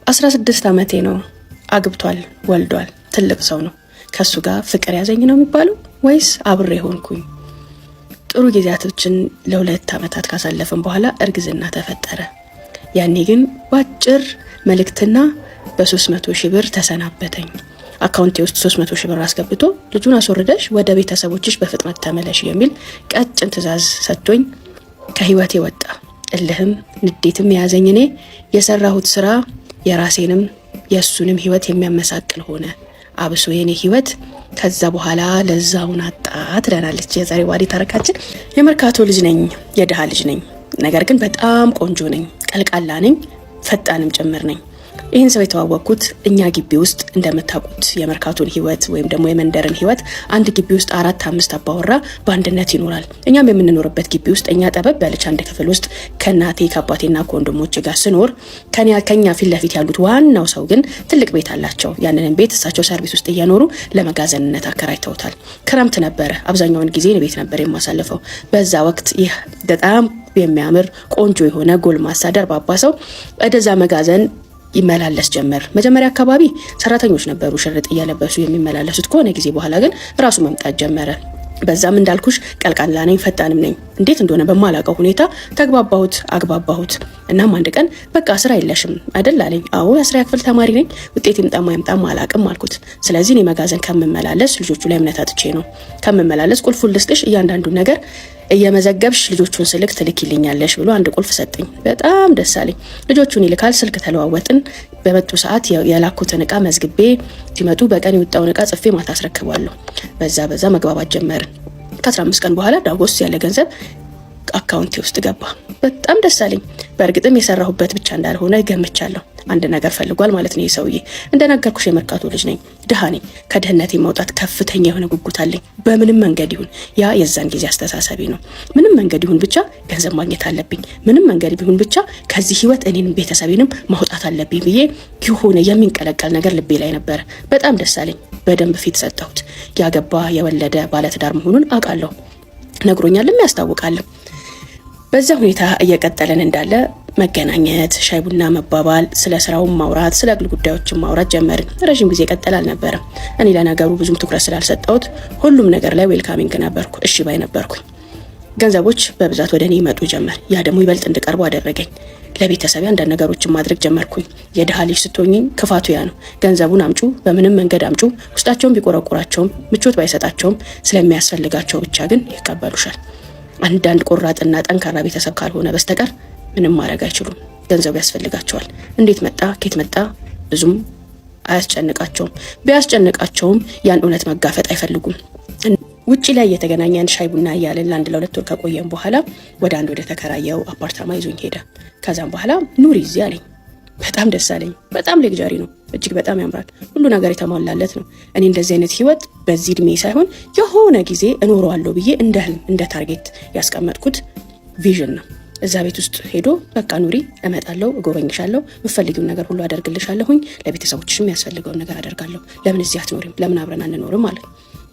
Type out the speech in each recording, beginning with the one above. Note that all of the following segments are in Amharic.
16 ዓመቴ ነው። አግብቷል፣ ወልዷል፣ ትልቅ ሰው ነው። ከሱ ጋር ፍቅር ያዘኝ ነው የሚባለው ወይስ አብሬ ሆንኩኝ? ጥሩ ጊዜያቶችን ለ2 ዓመታት ካሳለፍን በኋላ እርግዝና ተፈጠረ። ያኔ ግን ባጭር መልእክትና በ300 ሺህ ብር ተሰናበተኝ። አካውንቴ ውስጥ 300 ሺህ ብር አስገብቶ ልጁን አስወርደሽ ወደ ቤተሰቦችሽ በፍጥነት ተመለሽ የሚል ቀጭን ትዕዛዝ ሰጥቶኝ ከህይወቴ ወጣ። እልህም ንዴትም የያዘኝ እኔ የሰራሁት ስራ የራሴንም የእሱንም ህይወት የሚያመሳቅል ሆነ። አብሶ የኔ ህይወት ከዛ በኋላ ለዛውን አጣ ትለናለች የዛሬ ዋዲ ታሪካችን። የመርካቶ ልጅ ነኝ፣ የድሃ ልጅ ነኝ። ነገር ግን በጣም ቆንጆ ነኝ፣ ቀልቃላ ነኝ፣ ፈጣንም ጭምር ነኝ። ይህን ሰው የተዋወቅኩት እኛ ግቢ ውስጥ እንደምታውቁት የመርካቶን ህይወት ወይም ደግሞ የመንደርን ህይወት አንድ ግቢ ውስጥ 4 5 አባወራ በአንድነት ይኖራል። እኛም የምንኖርበት ግቢ ውስጥ እኛ ጠበብ ያለች አንድ ክፍል ውስጥ ከእናቴ ከአባቴና ከወንድሞቼ ጋር ስኖር ከኛ ፊት ለፊት ያሉት ዋናው ሰው ግን ትልቅ ቤት አላቸው። ያንንም ቤት እሳቸው ሰርቪስ ውስጥ እየኖሩ ለመጋዘንነት አከራይተውታል። ክረምት ነበረ። አብዛኛውን ጊዜ ቤት ነበር የማሳልፈው። በዛ ወቅት ይህ በጣም የሚያምር ቆንጆ የሆነ ጎልማሳ ደርባባ ሰው ወደዛ መጋዘን ይመላለስ ጀመር። መጀመሪያ አካባቢ ሰራተኞች ነበሩ ሽርጥ እየለበሱ የሚመላለሱት። ከሆነ ጊዜ በኋላ ግን ራሱ መምጣት ጀመረ። በዛም እንዳልኩሽ ቀልቃላ ነኝ፣ ፈጣንም ነኝ። እንዴት እንደሆነ በማላውቀው ሁኔታ ተግባባሁት፣ አግባባሁት። እናም አንድ ቀን በቃ ስራ የለሽም አይደል አለኝ። አዎ የአስረኛ ክፍል ተማሪ ነኝ፣ ውጤት ይምጣም አይምጣም አላውቅም አልኩት። ስለዚህ እኔ መጋዘን ከምመላለስ ልጆቹ ላይ እምነት አጥቼ ነው ከምመላለስ ቁልፉን ልስጥሽ፣ እያንዳንዱን ነገር እየመዘገብሽ ልጆቹን ስልክ ትልኪልኛለሽ ብሎ አንድ ቁልፍ ሰጠኝ። በጣም ደስ አለኝ። ልጆቹን ይልካል፣ ስልክ ተለዋወጥን። በመጡ ሰዓት የላኩትን እቃ መዝግቤ ሲመጡ በቀን የወጣውን እቃ ጽፌ ማታ አስረክባለሁ። በዛ መግባባት ጀመርን። ከ15 ቀን በኋላ ዳጎስ ያለ ገንዘብ አካውንቴ ውስጥ ገባ። በጣም ደስ አለኝ። በእርግጥም የሰራሁበት ብቻ እንዳልሆነ ገምቻለሁ። አንድ ነገር ፈልጓል ማለት ነው ይህ ሰውዬ። እንደነገርኩሽ የመርካቶ ልጅ ነኝ፣ ድሃ ነኝ። ከድህነቴ መውጣት ከፍተኛ የሆነ ጉጉት አለኝ። በምንም መንገድ ይሁን፣ ያ የዛን ጊዜ አስተሳሰቤ ነው። ምንም መንገድ ይሁን ብቻ ገንዘብ ማግኘት አለብኝ። ምንም መንገድ ቢሆን ብቻ ከዚህ ህይወት እኔንም ቤተሰቤንም ማውጣት አለብኝ ብዬ የሆነ የሚንቀለቀል ነገር ልቤ ላይ ነበረ። በጣም ደስ አለኝ። በደንብ ፊት ሰጠሁት። ያገባ የወለደ ባለትዳር መሆኑን አውቃለሁ። ነግሮኛልም ያስታውቃልም። በዛ ሁኔታ እየቀጠለን እንዳለ መገናኘት፣ ሻይ ቡና መባባል፣ ስለ ስራው ማውራት፣ ስለ ግል ጉዳዮችን ማውራት ጀመርን። ረዥም ጊዜ ቀጠል አልነበረም። እኔ ለነገሩ ብዙም ትኩረት ስላልሰጠሁት ሁሉም ነገር ላይ welcoming ነበርኩ፣ እሺ ባይ ነበርኩኝ። ገንዘቦች በብዛት ወደ እኔ ይመጡ ጀመር። ያ ደግሞ ይበልጥ እንድቀርቡ አደረገኝ። ለቤተሰቤ አንዳንድ ነገሮችን ማድረግ ጀመርኩኝ። የድሃ ልጅ ስትሆኚ ክፋቱ ያ ነው። ገንዘቡን አምጩ፣ በምንም መንገድ አምጩ፣ ውስጣቸውን ቢቆረቁራቸውም ምቾት ባይሰጣቸውም ስለሚያስፈልጋቸው ብቻ ግን ይቀበሉሻል። አንዳንድ ቆራጥና ጠንካራ ቤተሰብ ካልሆነ በስተቀር ምንም ማድረግ አይችሉም። ገንዘቡ ያስፈልጋቸዋል። እንዴት መጣ ኬት መጣ ብዙም አያስጨንቃቸውም። ቢያስጨንቃቸውም ያን እውነት መጋፈጥ አይፈልጉም። ውጪ ላይ እየተገናኘን ሻይ ቡና እያልን ለ1 ለ2 ወር ከቆየን በኋላ ወደ አንድ ወደ ተከራየው አፓርታማ ይዞኝ ሄደ። ከዛም በኋላ ኑሪ እዚህ አለኝ። በጣም ደስ አለኝ። በጣም luxury ነው። እጅግ በጣም ያምራል። ሁሉ ነገር የተሟላለት ነው። እኔ እንደዚህ አይነት ህይወት በዚህ እድሜ ሳይሆን የሆነ ጊዜ እኖረዋለሁ ብዬ እንደ ህልም እንደ target ያስቀመጥኩት vision ነው። እዛ ቤት ውስጥ ሄዶ በቃ ኑሪ፣ እመጣለሁ፣ እጎበኝሻለሁ፣ የምትፈልጊውን ነገር ሁሉ አደርግልሻለሁኝ፣ ለቤተሰቦችሽም የሚያስፈልገውን ነገር አደርጋለሁ። ለምን እዚህ አትኖሪም? ለምን አብረን አንኖርም? ማለት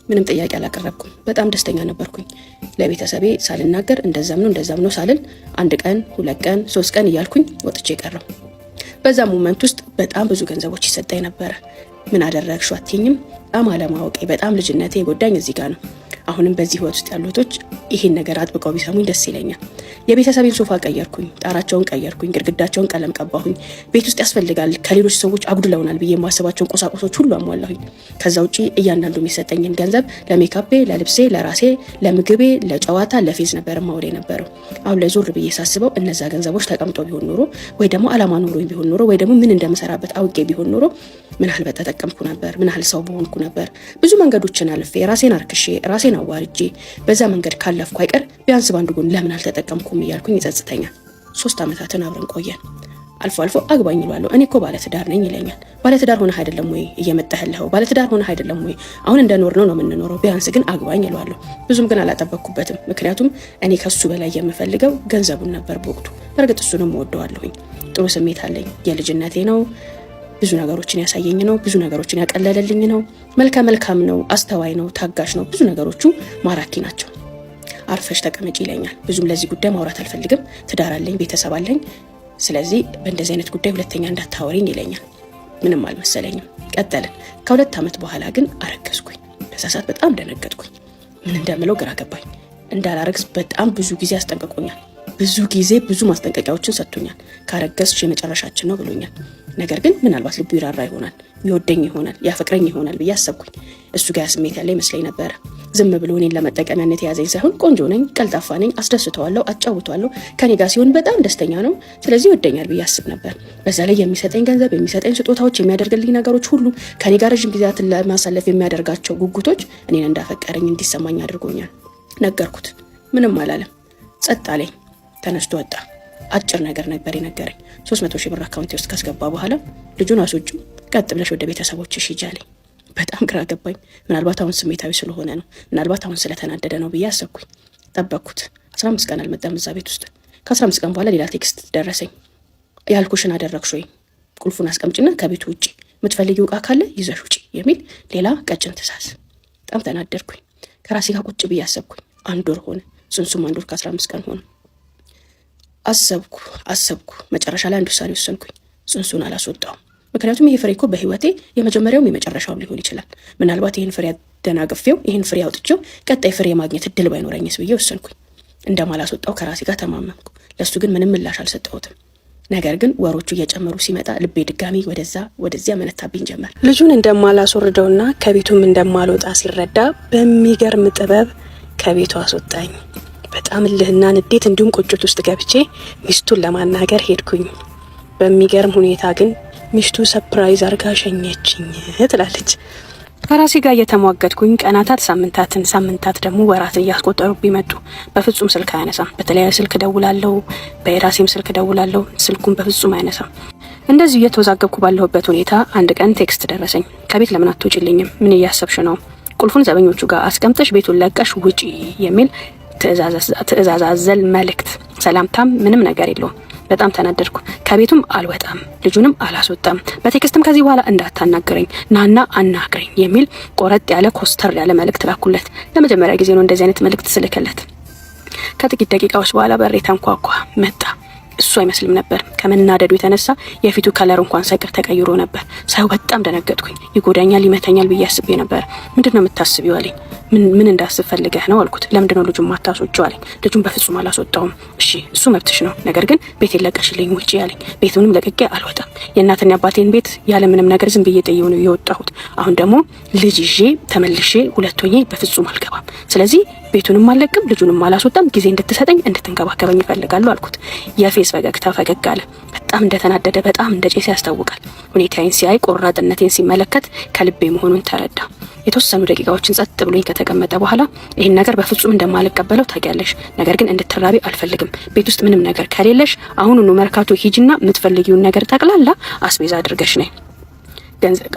ምንም ጥያቄ አላቀረብኩም። በጣም ደስተኛ ነበርኩኝ። ለቤተሰቤ ሳልናገር እንደዛም ነው እንደዛም ነው ሳልል 1 ቀን 2 ቀን 3 ቀን እያልኩኝ ወጥቼ ቀረሁ። በዛ moment ውስጥ በጣም ብዙ ገንዘቦች ይሰጠኝ ነበረ። ምን አደረግሽው አትይኝም? በጣም አለማወቄ፣ በጣም ልጅነቴ የጎዳኝ እዚህ ጋር ነው። አሁንም በዚህ ህይወት ውስጥ ያሉ እህቶች ይሄን ነገር አጥብቀው ቢሰሙኝ ደስ ይለኛል። የቤተሰቤን ሶፋ ቀየርኩኝ፣ ጣራቸውን ቀየርኩኝ፣ ግድግዳቸውን ቀለም ቀባሁኝ። ቤት ውስጥ ያስፈልጋል ከሌሎች ሰዎች አጉድለውናል ብዬ የማስባቸውን ቁሳቁሶች ሁሉ አሟላሁኝ። ከዛ ውጪ እያንዳንዱ የሚሰጠኝን ገንዘብ ለሜካፔ፣ ለልብሴ፣ ለራሴ፣ ለምግቤ፣ ለጨዋታ፣ ለፌዝ ነበር ማውል የነበረው። አሁን ላይ ዞር ብዬ ሳስበው እነዛ ገንዘቦች ተቀምጦ ቢሆን ኖሮ ወይ ደግሞ አላማ ኖሮኝ ቢሆን ኖሮ ወይ ደግሞ ምን እንደምሰራበት አውቄ ቢሆን ኖሮ ምን ያህል በተጠቀምኩ ነበር፣ ምን ያህል ሰው በሆንኩ ነበር። ብዙ መንገዶችን አልፌ ራሴን አርክሼ ራሴን አዋርጄ በዛ መንገድ ካለፍኩ አይቀር ቢያንስ ባንድ ጎን ለምን አልተጠቀምኩም እያልኩኝ ይጸጽተኛል። 3 ዓመታትን አብረን ቆየን። አልፎ አልፎ አግባኝ እለዋለሁ። እኔ እኮ ባለትዳር ነኝ ይለኛል። ባለትዳር ሆነህ አይደለም ወይ እየመጣህ ያለኸው? ባለትዳር ሆነህ አይደለም ወይ አሁን እንደኖርነው ነው የምንኖረው? ቢያንስ ግን አግባኝ እለዋለሁ። ብዙም ግን አላጠበቅኩበትም። ምክንያቱም እኔ ከሱ በላይ የምፈልገው ገንዘቡን ነበር በወቅቱ። በእርግጥ እሱንም እወደዋለሁኝ። ጥሩ ስሜት አለኝ። የልጅነቴ ነው። ብዙ ነገሮችን ያሳየኝ ነው። ብዙ ነገሮችን ያቀለለልኝ ነው። መልከ መልካም ነው። አስተዋይ ነው። ታጋሽ ነው። ብዙ ነገሮቹ ማራኪ ናቸው። አርፈሽ ተቀመጪ ይለኛል። ብዙም ለዚህ ጉዳይ ማውራት አልፈልግም። ትዳር አለኝ፣ ቤተሰብ አለኝ። ስለዚህ በእንደዚህ አይነት ጉዳይ ሁለተኛ እንዳታወሪኝ ይለኛል። ምንም አልመሰለኝም። ቀጠልን። ከ2 ዓመት በኋላ ግን አረገዝኩኝ። በዛ ሰዓት በጣም ደነገጥኩኝ። ምን እንደምለው ግራ ገባኝ። እንዳላረግዝ በጣም ብዙ ጊዜ አስጠንቅቆኛል። ብዙ ጊዜ ብዙ ማስጠንቀቂያዎችን ሰጥቶኛል። ካረገዝሽ የመጨረሻችን ነው ብሎኛል። ነገር ግን ምናልባት ልቡ ይራራ ይሆናል፣ ይወደኝ ይሆናል፣ ያፈቅረኝ ይሆናል ብዬ አሰብኩኝ። እሱ ጋር ስሜት ያለ ይመስለኝ ነበረ። ዝም ብሎ እኔን ለመጠቀሚያነት የያዘኝ ሳይሆን ቆንጆ ነኝ፣ ቀልጣፋ ነኝ፣ አስደስተዋለሁ፣ አጫውተዋለሁ። ከኔ ጋር ሲሆን በጣም ደስተኛ ነው። ስለዚህ ይወደኛል ብዬ አስብ ነበር። በዛ ላይ የሚሰጠኝ ገንዘብ፣ የሚሰጠኝ ስጦታዎች፣ የሚያደርግልኝ ነገሮች ሁሉ፣ ከኔ ጋር ረዥም ጊዜያትን ለማሳለፍ የሚያደርጋቸው ጉጉቶች እኔን እንዳፈቀረኝ እንዲሰማኝ አድርጎኛል። ነገርኩት። ምንም አላለም። ጸጥ አለኝ። ተነስቶ ወጣ። አጭር ነገር ነበር የነገረኝ። 300,000 ብር አካውንቴ ውስጥ ካስገባ በኋላ ልጁን አስወጪው፣ ቀጥ ብለሽ ወደ ቤተሰቦችሽ ሂጂ አለኝ። በጣም ግራ ገባኝ። ምናልባት አሁን ስሜታዊ ስለሆነ ነው፣ ምናልባት አሁን ስለተናደደ ነው ብዬ አሰብኩኝ። ጠበቅኩት። 15 ቀን አልመጣም እዛ ቤት ውስጥ። ከ15 ቀን በኋላ ሌላ text ደረሰኝ። ያልኩሽን አደረግሽ ወይ? ቁልፉን አስቀምጭና ከቤቱ ውጪ፣ የምትፈልጊው እቃ ካለ ይዘሽ ውጪ የሚል ሌላ ቀጭን ትዕዛዝ። በጣም ተናደድኩኝ። ከራሴ ጋር ቁጭ ብዬ አሰብኩኝ። አንድ ወር ሆነ። ጽንሱም አንድ ወር ከ15 ቀን ሆነ። አሰብኩ አሰብኩ። መጨረሻ ላይ አንድ ውሳኔ ወሰንኩኝ። ጽንሱን አላስወጣውም። ምክንያቱም ይሄ ፍሬ እኮ በህይወቴ የመጀመሪያውም የመጨረሻውም ሊሆን ይችላል። ምናልባት ይህን ፍሬ አደናቅፌው፣ ይህን ፍሬ አውጥቼው ቀጣይ ፍሬ የማግኘት እድል ባይኖረኝስ ብዬ ወሰንኩኝ። እንደማላስወጣው ከራሴ ጋር ተማመንኩ። ለእሱ ግን ምንም ምላሽ አልሰጠሁትም። ነገር ግን ወሮቹ እየጨመሩ ሲመጣ ልቤ ድጋሚ ወደዛ ወደዚያ መነታብኝ ጀመር። ልጁን እንደማላስወርደውና ከቤቱም እንደማልወጣ ሲረዳ በሚገርም ጥበብ ከቤቱ አስወጣኝ። በጣም እልህና ንዴት እንዲሁም ቁጭት ውስጥ ገብቼ ሚስቱን ለማናገር ሄድኩኝ። በሚገርም ሁኔታ ግን ሚስቱ surprise አርጋ ሸኘችኝ ትላለች። ከራሴ ጋር እየተሟገትኩኝ ቀናታት ሳምንታትን፣ ሳምንታት ደግሞ ወራትን እያስቆጠሩብኝ መጡ። በፍጹም ስልክ አያነሳም። በተለያዩ ስልክ ደውላለሁ፣ በየራሴም ስልክ ደውላለሁ። ስልኩን በፍጹም አያነሳም። እንደዚሁ እየተወዛገብኩ ባለሁበት ሁኔታ አንድ ቀን text ደረሰኝ። ከቤት ለምን አትወጪልኝም? ምን እያሰብሽ ነው? ቁልፉን ዘበኞቹ ጋር አስቀምጠሽ ቤቱን ለቀሽ ውጪ የሚል ትዕዛዝ አዘል መልእክት። ሰላምታም ምንም ነገር የለውም። በጣም ተናደድኩ። ከቤቱም አልወጣም፣ ልጁንም አላስወጣም፣ በ text ም ከዚህ በኋላ እንዳታናግረኝ፣ ናና አናግረኝ የሚል ቆረጥ ያለ ኮስተር ያለ መልእክት ላኩለት። ለመጀመሪያ ጊዜ ነው እንደዚህ አይነት መልእክት ስልክለት። ከጥቂት ደቂቃዎች በኋላ በሬ ተንኳኳ። መጣ። እሱ አይመስልም ነበር። ከመናደዱ የተነሳ የፊቱ color እንኳን ሳይቀር ተቀይሮ ነበር። ሳየው በጣም ደነገጥኩኝ። ይጎዳኛል፣ ይመታኛል ብዬ አስቤ ነበር። ምንድን ነው የምታስቢው አለኝ። ምን እንዳስብ ፈልገህ ነው አልኩት። ለምንድን ነው ልጁን ማታስወጪው አለኝ። ልጁን በፍጹም አላስወጣውም። እሺ እሱ መብትሽ ነው፣ ነገር ግን ቤቴን ለቀሽልኝ ውጪ አለኝ። ቤቱንም ለቅቄ አልወጣም። የእናትና አባቴን ቤት ያለምንም ነገር ዝም ብዬ ጥዬው ነው የወጣሁት። አሁን ደግሞ ልጅ ይዤ ተመልሼ ሁለት ሆኜ በፍጹም አልገባም። ስለዚህ ቤቱንም አልለቅም፣ ልጁንም አላስወጣም። ጊዜ እንድትሰጠኝ እንድትንከባከበኝ እፈልጋለሁ አልኩት። የፌዝ ፈገግታ ፈገግ አለ። በጣም እንደተናደደ በጣም እንደ ጨሰ ያስታውቃል። ሁኔታዬን ሲያይ፣ ቆራጥነቴን ሲመለከት ከልቤ መሆኑን ተረዳ። የተወሰኑ ደቂቃዎችን ጸጥ ብሎኝ ከተቀመጠ በኋላ ይህን ነገር በፍጹም እንደማልቀበለው ታውቂያለሽ፣ ነገር ግን እንድትራቢ አልፈልግም። ቤት ውስጥ ምንም ነገር ከሌለሽ አሁኑኑ መርካቶ ሂጂና የምትፈልጊውን ነገር ጠቅላላ አስቤዛ አድርገሽ ነይ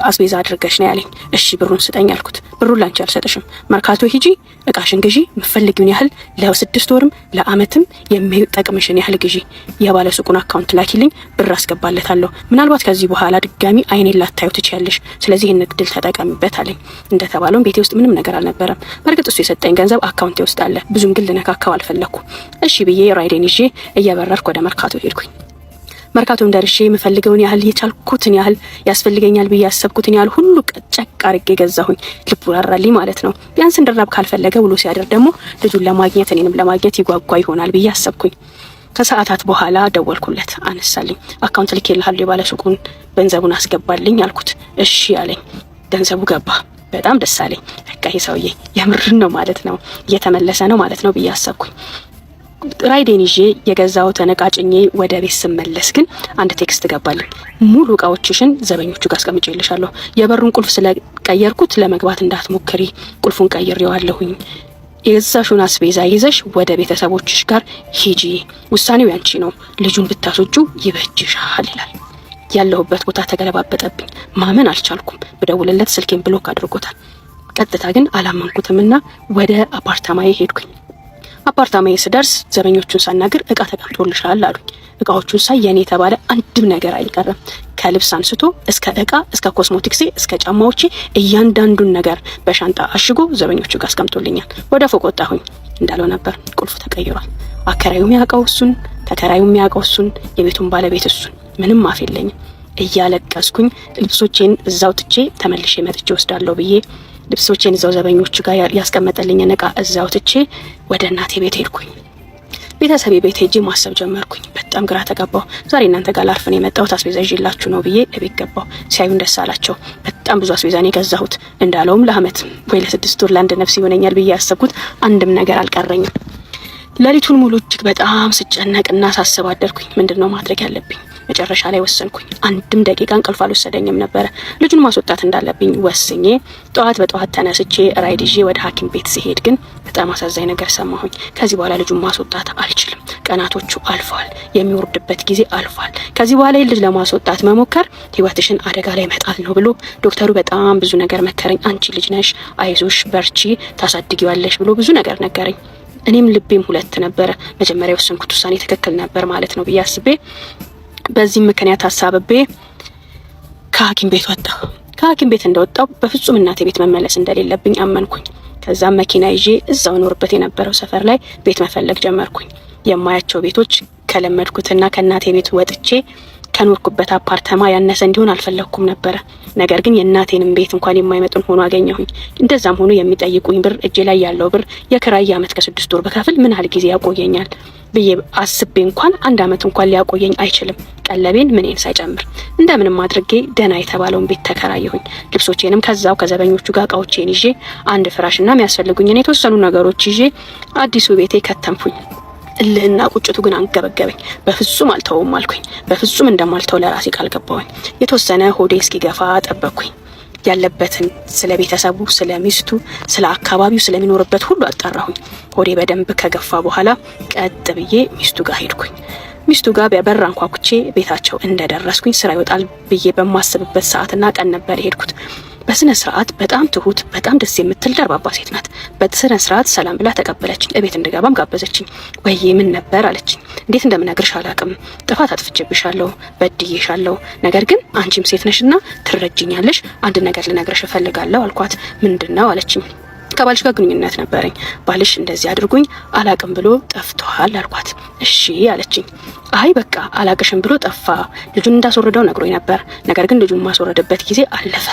አስቤዛ አድርገሽ ነው ያለኝ። እሺ ብሩን ስጠኝ አልኩት። ብሩን ላንቺ አልሰጥሽም። መርካቶ ሂጂ፣ እቃሽን ግዢ፣ የምትፈልጊውን ያህል ለ6 ወርም ለአመትም የሚጠቅምሽን ያህል ግዢ። የባለ ሱቁን አካውንት ላኪልኝ፣ ብር አስገባለታለሁ። ምናልባት ከዚህ በኋላ ድጋሚ አይኔን ላታዩ ትችያለሽ። ስለዚህ ይህን እድል ተጠቀሚበት አለኝ። እንደተባለውም ቤቴ ውስጥ ምንም ነገር አልነበረም። በእርግጥ እሱ የሰጠኝ ገንዘብ አካውንቴ ውስጥ አለ። ብዙም ግን ልነካካው አልፈለግኩም። እሺ ብዬ ራይዴን ይዤ እየበረርኩ ወደ መርካቶ ሄድኩኝ። መርካቶም ደርሼ የምፈልገውን ያህል፣ የቻልኩትን ያህል፣ ያስፈልገኛል ብዬ ያሰብኩትን ያህል ሁሉ ጨቅ አርጌ ገዛሁኝ። ልቡ ራራልኝ ማለት ነው። ቢያንስ እንድራብ ካልፈለገ ውሎ ሲያድር ደግሞ ልጁን ለማግኘት እኔንም ለማግኘት ይጓጓ ይሆናል ብዬ አሰብኩኝ። ከሰዓታት በኋላ ደወልኩለት፣ አነሳልኝ። አካውንት ልኬልሃለሁ፣ የባለ ሱቁን ገንዘቡን አስገባልኝ አልኩት። እሺ አለኝ። ገንዘቡ ገባ። በጣም ደስ አለኝ። በቃ ይሄ ሰውዬ የምርን ነው ማለት ነው፣ እየተመለሰ ነው ማለት ነው ብዬ አሰብኩኝ። ራይዴን ይዤ የገዛሁትን እቃ ጭኜ ወደ ቤት ስመለስ ግን አንድ text ገባልኝ። ሙሉ እቃዎችሽን ዘበኞቹ ጋር አስቀምጬልሻለሁ። የበሩን ቁልፍ ስለቀየርኩት ለመግባት እንዳትሞክሪ፣ ቁልፉን ቀይሬዋለሁኝ። የገዛሽውን አስቤዛ ይዘሽ ወደ ቤተሰቦችሽ ጋር ሂጂ። ውሳኔው ያንቺ ነው። ልጁን ብታስወጪው ይበጅሻል ይላል። ያለሁበት ቦታ ተገለባበጠብኝ። ማመን አልቻልኩም። ብደውልለት ስልኬን block አድርጎታል። ቀጥታ ግን አላመንኩትምና ወደ አፓርታማዬ ሄድኩኝ። አፓርታማዬ ስደርስ ዘበኞቹን ሳናግር እቃ ተቀምጦልሻል አሉኝ። እቃዎቹን ሳይ የኔ የተባለ አንድም ነገር አይቀርም። ከልብስ አንስቶ እስከ እቃ፣ እስከ ኮስሞቲክሴ፣ እስከ ጫማዎቼ እያንዳንዱን ነገር በሻንጣ አሽጎ ዘበኞቹ ጋር አስቀምጦልኛል። ወደ ፎቅ ወጣሁኝ። እንዳለው ነበር፣ ቁልፉ ተቀይሯል። አከራዩ የሚያውቀው እሱን፣ ተከራዩ የሚያውቀው እሱን፣ የቤቱን ባለቤት እሱን። ምንም አፍ የለኝም። እያለቀስኩኝ ልብሶቼን እዛው ትቼ ተመልሼ መጥቼ ወስዳለሁ ብዬ ልብሶቼን እዛው ዘበኞቹ ጋር ያስቀመጠልኝን እቃ እዛው ትቼ ወደ እናቴ ቤት ሄድኩኝ። ቤተሰቤ ቤት ሄጄ ማሰብ ጀመርኩኝ። በጣም ግራ ተጋባሁ። ዛሬ እናንተ ጋር ላርፍ ነው የመጣሁት፣ አስቤዛ ይዤላችሁ ነው ብዬ እቤት ገባሁ። ሲያዩን ደስ አላቸው። በጣም ብዙ አስቤዛ ነው የገዛሁት። እንዳለውም ለአመት ወይ ለ6 ወር ለአንድ ነፍስ ይሆነኛል ብዬ ያሰብኩት አንድም ነገር አልቀረኝም። ሌሊቱን ሙሉ እጅግ በጣም ስጨነቅና ሳስብ አደርኩኝ። ምንድን ነው ማድረግ ያለብኝ? መጨረሻ ላይ ወሰንኩኝ። አንድም ደቂቃ እንቅልፍ አልወሰደኝም ነበረ። ልጁን ማስወጣት እንዳለብኝ ወስኜ ጠዋት በጠዋት ተነስቼ ራይድ ይዤ ወደ ሐኪም ቤት ስሄድ ግን በጣም አሳዛኝ ነገር ሰማሁኝ። ከዚህ በኋላ ልጁን ማስወጣት አልችልም። ቀናቶቹ አልፈዋል። የሚወርድበት ጊዜ አልፏል። ከዚህ በኋላ ልጅ ለማስወጣት መሞከር ህይወትሽን አደጋ ላይ መጣል ነው ብሎ ዶክተሩ በጣም ብዙ ነገር መከረኝ። አንቺ ልጅ ነሽ፣ አይዞሽ፣ በርቺ፣ ታሳድጊዋለሽ ብሎ ብዙ ነገር ነገረኝ። እኔም ልቤም ሁለት ነበረ። መጀመሪያ የወሰንኩት ውሳኔ ትክክል ነበር ማለት ነው ብዬ አስቤ በዚህ ምክንያት አሳብቤ ከሐኪም ቤት ወጣሁ። ከሐኪም ቤት እንደወጣሁ በፍጹም እናቴ ቤት መመለስ እንደሌለብኝ አመንኩኝ። ከዛም መኪና ይዤ እዛው ኖርበት የነበረው ሰፈር ላይ ቤት መፈለግ ጀመርኩኝ። የማያቸው ቤቶች ከለመድኩትና ከእናቴ ቤት ወጥቼ ከኖርኩበት አፓርተማ ያነሰ እንዲሆን አልፈለግኩም ነበረ። ነገር ግን የእናቴንም ቤት እንኳን የማይመጥን ሆኖ አገኘሁኝ። እንደዛም ሆኖ የሚጠይቁኝ ብር፣ እጄ ላይ ያለው ብር የክራይ የአመት ከ6 ወር በከፍል ምን ያህል ጊዜ ያቆየኛል ብዬ አስቤ እንኳን አንድ አመት እንኳን ሊያቆየኝ አይችልም። ቀለቤን ምኔን ሳይጨምር እንደምንም አድርጌ ደህና የተባለውን ቤት ተከራየሁኝ። ልብሶቼንም ከዛው ከዘበኞቹ ጋር እቃዎቼን ይዤ፣ አንድ ፍራሽና የሚያስፈልጉኝን የተወሰኑ ነገሮች ይዤ አዲሱ ቤቴ ከተምኩኝ። እልህና ቁጭቱ ግን አንገበገበኝ። በፍጹም አልተውም አልኩኝ። በፍጹም እንደማልተው ለራሴ ቃል ገባሁኝ። የተወሰነ ሆዴ እስኪገፋ ጠበቅኩኝ። ያለበትን ስለ ቤተሰቡ፣ ስለ ሚስቱ፣ ስለ አካባቢው፣ ስለሚኖርበት ሁሉ አጣራሁኝ። ሆዴ በደንብ ከገፋ በኋላ ቀጥ ብዬ ሚስቱ ጋር ሄድኩኝ። ሚስቱ ጋር በር አንኳኩቼ ቤታቸው እንደደረስኩኝ ስራ ይወጣል ብዬ በማስብበት ሰዓትና ቀን ነበር የሄድኩት። በስነ ስርዓት በጣም ትሁት፣ በጣም ደስ የምትል ደርባባ ሴት ናት። በስነ ስርዓት ሰላም ብላ ተቀበለችኝ። እቤት እንድገባም ጋበዘችኝ። ወይዬ ምን ነበር አለችኝ። እንዴት እንደምነግርሽ አላቅም። ጥፋት አጥፍቼብሻለሁ፣ በድዬሻለሁ። ነገር ግን አንቺም ሴት ነሽና ትረጅኛለሽ። አንድ ነገር ልነግርሽ እፈልጋለሁ አልኳት። ምንድን ነው አለችኝ። ከባልሽ ጋር ግንኙነት ነበረኝ። ባልሽ እንደዚህ አድርጉኝ አላቅም ብሎ ጠፍቷል አልኳት። እሺ አለችኝ። አይ በቃ አላቅሽም ብሎ ጠፋ። ልጁን እንዳስወረደው ነግሮኝ ነበር። ነገር ግን ልጁን ማስወረድበት ጊዜ አለፈ።